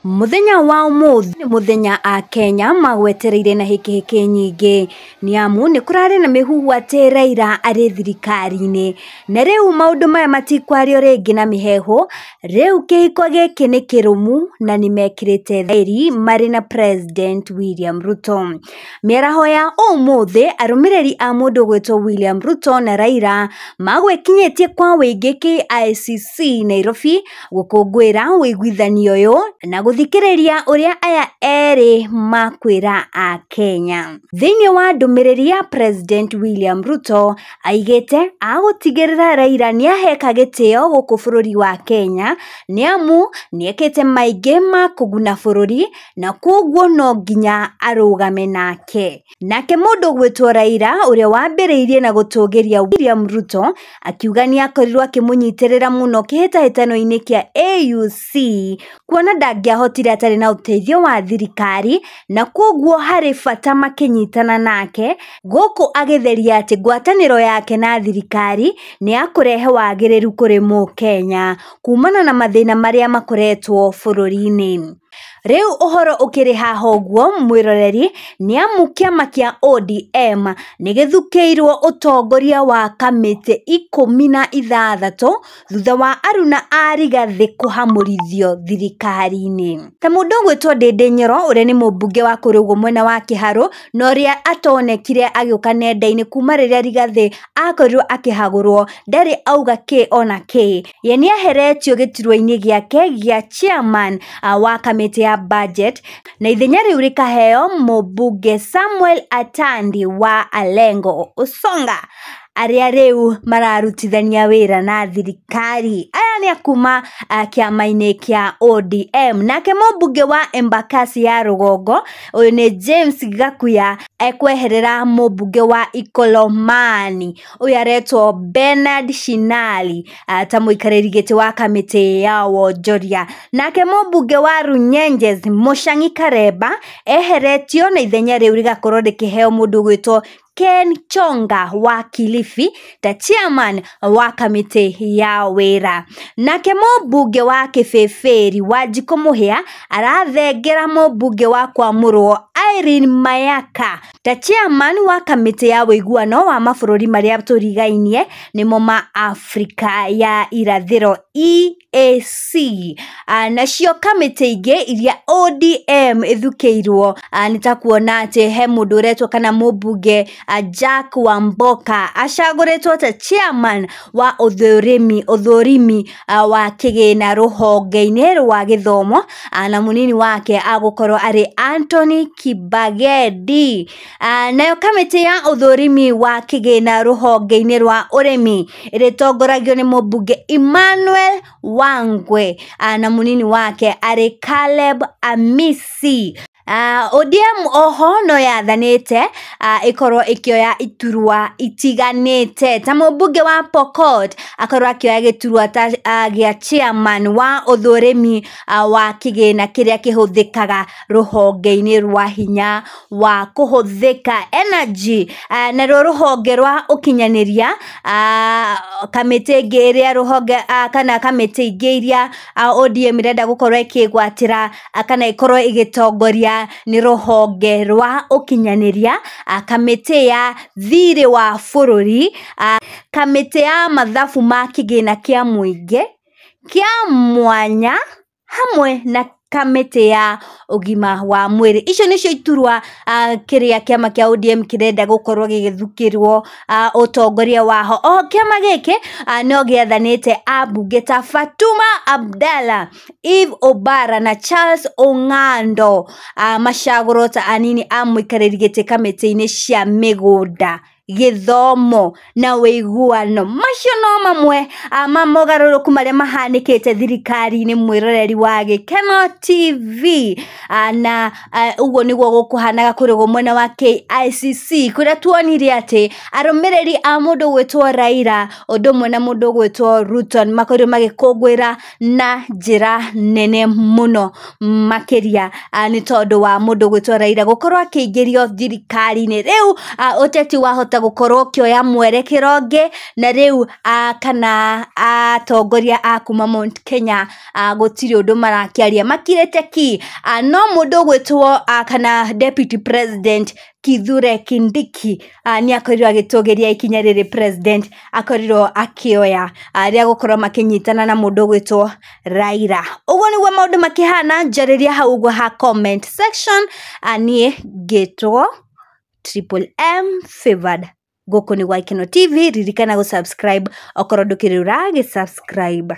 Mũthenya wa ũmũthĩ nĩ mũthenya Akenya magwetereire na hĩkĩhĩkĩ nyingĩ nĩ amu nĩ kũrarĩ na mĩhuhu atĩ Raila arĩ thirikari-inĩ, na rĩu maũndũ maya matikwario rĩngĩ na mĩheehũ. Rĩu kĩhiko gĩkĩ nĩ kĩrũmu na nĩmekĩrĩte thaĩri marĩ na President William Ruto. Mĩaraho ya ũmũthĩ arũmĩrĩri a mũndũ ũgwĩtwo William Ruto na Raila magwĩkinyĩtie kwa wũingĩ KICC Nairobi gũkũngũĩra ũiguithanio ũyũ na gũthikĩrĩria ũrĩa aya erĩ makwĩra Akenya. Thĩinĩ wa ndũmĩrĩri ya President William Ruto aigĩte agũtigĩrĩra Raila nĩaheka gĩtĩo gũkũ bũrũri wa Kenya nĩamu nĩekĩte maingĩ ma kũguna bũrũri na koguo no nginya arũgame nake. Nake mũndũ ũgwĩtwo Raila ũrĩa wambĩrĩirie na gũtũgĩria William Ruto akiuga nĩakorirwo akĩmũnyitĩrĩra mũno kĩhĩtahĩtano-inĩ kĩa AUC kuona ndangĩahotire atarĩ na ũteithio wa thirikari na koguo harĩ bata makĩnyitana nake, gũkũ agĩtheria atĩ ngwatanĩro yake na thirikari nĩ ya kũrehe wagĩrĩru kũrĩ mũkenya kumana na mathĩna marĩa makoretwo bũrũri-inĩ. Rĩu ũhoro ũkĩrĩ haha ũguo mwĩroreri nĩ amu kĩama kĩa ODM nĩ gĩthukĩirwo ũtongoria wa kamĩtĩ 16 thutha wa aruna a Rigathĩ kũhamũrithio thirikari-inĩ. Ta mũndũ ũgwĩtwo Ndĩndĩ Nyoro ũrĩa nĩ mũmbunge wa kũrĩa ũguo mwena wa Kĩharũ na ũrĩa atonekire agĩũka nenda-inĩ kuma rĩrĩa Rigathĩ akorirwo akĩhagũrwo ndarĩ auga kĩ ona kĩ. Ye nĩeheretio gĩturwa-inĩ gĩake gĩa chairman wa kamĩtĩ ya budget na ithenya rĩu rĩkaheo mũmbunge Samuel Atandi wa Alengo Usonga arĩa rĩu mararutithania wĩra na thirikari. Aya nĩ akuma kĩama-inĩ kĩa ODM. Nake mũmbunge wa Embakasi ya rũgongo ũyũ nĩ James Gakuya ekweherera mũmbunge wa Ikolomani ũyũ aretwo Bernard Shinali ta mũikarĩri gĩtĩ wa kamĩtĩ ya wonjoria. Nake mũmbunge wa Runyenjes Mũcang'i Karemba eheretio na ithenya rĩu rĩgakorwo rĩkĩheo mũndũ ũgwĩtwo Ken Chonga wa Kilifi ta chairman wa kamĩtĩ ya wĩra. Nake mũmbunge wa Kĩbĩbĩri Wanjikũ Mũhĩa arathengera mũmbunge wa Kwamũrwo Irene Mayaka ta chairman wa kamĩtĩ ya ũiguano wa mabũrũri marĩa tũrigainie nĩmo ma Afrika ya irathĩro EAC. Nacio kamĩtĩ ingĩ iria ODM ĩthukĩirwo nĩ ta kuona atĩ he mũndũ ũretwo kana mũmbunge Jack Wamboka acagũrĩtwo ta chairman wa ũthũrimi wa kĩgĩna rũhonge-inĩ rwa gĩthomo na mũnini wake agũkorwo arĩ Anthony Kibagedi. Nayo kamĩtĩ ya ũthũrimi wa kĩgĩna rũhonge-inĩ rwa ũrĩmi ĩrĩtongoragio nĩ mũmbunge Emmanuel Wangwe na mũnini wake arĩ Caleb Amisi. ODM oho no yathanĩte ĩkorwo ĩkĩoya iturwa itiganĩte ta mũmbunge wa Pokot akorwo akĩoya gĩturwa ta gĩa chairman wa ũthũrimi wa kĩgĩna kĩrĩa kĩhũthĩkaga rũhonge-inĩ rwa hinya wa kũhũthĩka energy. Naruo rũhonge rwa ũkinyanĩria kamĩtĩ ĩngĩ ĩrĩa rũhonge kana kamĩtĩ ingĩ iria ODM ĩrenda gũkorwo ĩkĩgwatĩra kana ĩkorwo ĩgĩtongoria nĩ rũhonge rwa ũkinyanĩria, kamĩtĩ ya thirĩ wa bũrũri, kamĩtĩ ya mathabu ma kĩgĩna kĩa mũingĩ kĩa mwanya hamwe na kamĩtĩ ya ũgima wa mwĩrĩ. Icio nĩcio iturwa kĩrĩa kĩama kĩa ODM kĩrenda gũkorwo gĩgĩthukĩrwo ũtongoria waho. Oho kĩama gĩkĩ no gĩathanĩte ambunge ta Fatuma Abdalla, Eve Obara na Charles Ong'ando macagũrwo ta anini a mũikarĩri gĩtĩ kamĩtĩ-inĩ cia mĩgũnda, gĩthomo na ũiguano. Macio no mamwe ma mogarũrũku marĩa mahanĩkĩte thirikari-inĩ mwĩroreri wa Gĩkeno TV. Na ũguo nĩguo gũkũhanaga kũrĩa mwena wa KICC kũrĩa tuonire atĩ arũmĩrĩri a mũndũ ũgwĩtwo Raila ũndũ ũmwe na mũndũ ũgwĩtwo Ruto nĩ makorirwo magĩkũngũĩra na njĩra nene mũno makĩria nĩ tondũ wa mũndũ ũgwĩtwo Raila gũkorwo akĩingĩrio thirikari-inĩ. Rĩu ũteti wahota gũkorwo ũkĩoya mwerekero ũngĩ, na rĩu kana atongoria a kuma Mount Kenya gũtirĩ ũndũ marakĩaria, makirĩte ki. No mũndũ ũgwĩtwo kana Deputy President Kithure Kindiki nĩ akorirwo agĩtũgĩria ikinya rĩrĩ president akorirwo akĩoya rĩa gũkorwo makĩnyitana na mũndũ ũgwĩtwo Raila. Ũguo nĩguo maũndũ makĩhana. Njarĩria hau ũguo ha comment section. Niĩ ngĩtwo Triple M Favored, gũkũ nĩ gwa Ikeno TV. Ririkana gũ subscribe okorwo ndũkĩrĩ ũragĩ subscribe.